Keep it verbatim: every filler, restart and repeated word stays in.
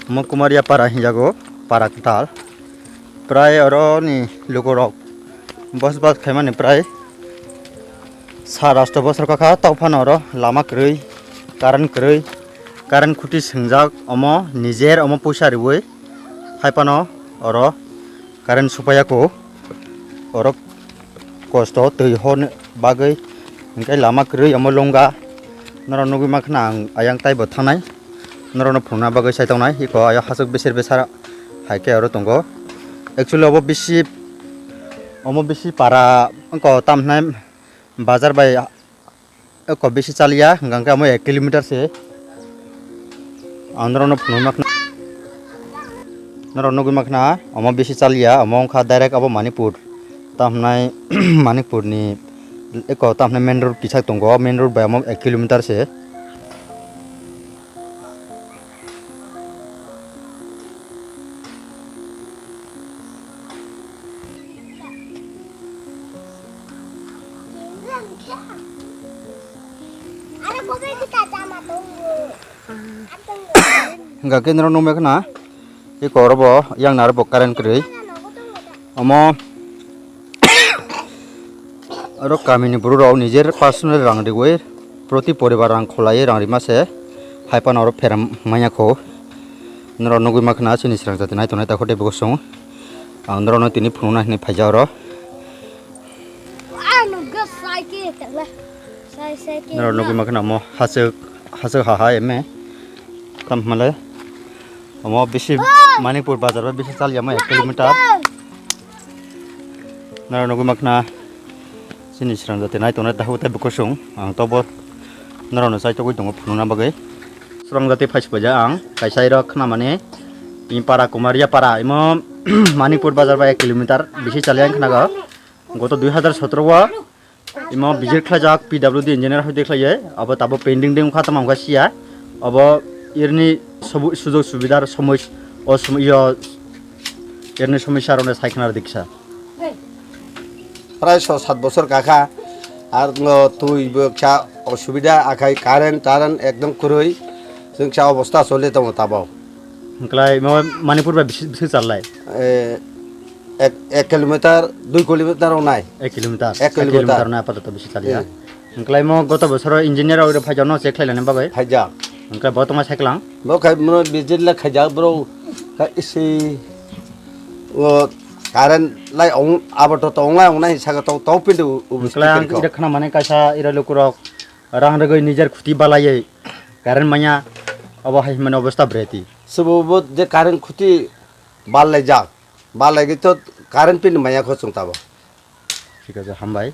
Omo Kumaria para hinjago, para kwtal. Prai oro ni lukurok bosbas khaimani prai sat asto bosor kakha, tauphano oro lama kwrwi, current kwrwi, current khuti swngjak, omo nijer omo puisa riwi haiphano oro current supaiya kho, oro kosto twi horni bagwi, hwnkhe lama kwrwi omo longga. Norok nugwi mankha na ang ayang taibo thangnai, norokno phunukna bagwi saitongnai, iko ayo hasuk besir besar hai khe oro tongo. Actually obo bisi, omo bisi para wngkha, tamhinai bazar bai eko bisi chaliya, hwnkha khe omo ek kilometer se. Ang norokno phunukna khna-, norok nugwi mankha na, omo bisi chaliya, omo wngkha direct abo Manipur. Tamhinai Manipur ni eko tamhinai main road kisa tongo, main road bai omo ek kilometer se. Hwnkha khe norok nukmai khna, eko oro bo yang naro bo current kwrwi. Omo oro kamini borok rok nijer personal rang riwi, proti poribar rang khwlaiwi rang rima se, hai phano oro pheram manya kho. Norok nugwi mankha na chini srang jati nai tongnai takhuk tei bo kosong. Ang norokno tini phunukna hinwi phaijak oro. Norok nugwi mankha na omo hasuk, hasuk ha ha eme. Tam hwnle omo bisi Manipur bazar bai bisi chaliya omo ek kilometer. Norok nugwi mankha na chini srang jati nai tongnai takhuk tei bo kosong. Ang tobo norokno chaitogwi tongo phunukna bagwi. Srang jati phai sukhaijak ang kaisa iro khnamani. Tini para Kumaria para imo Manipur bazar bai ek kilometer bisi chaliya wng khnago. Goto dui hazar sotoro o imo visit khlaijak P W D engineer hoi de khlaiye, abo tabo pending de wngkha, tamo wngkha siya. Abo irni subu-, sujog subidar somoi o somoi yo irni somosya rokno sai khna rwdi kisa. Prai so sat bosor kakha, ar ngo twi bo kisa osubida akhai current tarrent ekdom kwrwi, chwng kisa obosta choli tongo tabo. Hwnkhlai mo Manipur bai bisi, bisi chalai? Eh, ek, ek kilometer, dui kilometer rok nai. Ek kilometer. Ek kilometer. Ek kilometer nai apato bisi chaliya. Eh. Hwnkhlai mo goto bosoro engineer rok phai jano check khlai lani bagwi. Phaijak. Hwnkhe bo tongma cyclang. Bo khai mo visit le khaijak bro. Ka isi o current lai ong abo to tong lai ong nai saka to to pindu u Hwnkhlai ang ira khna mane kaisa ira lukurok rang rwgwi nijer khuti balaiwi current manya, obo hai hwnmani obosta breti. Subo bo je current khuti bal lai jak. Bal lai to current pin manya kho chwng tabo. Thik ase, hambai.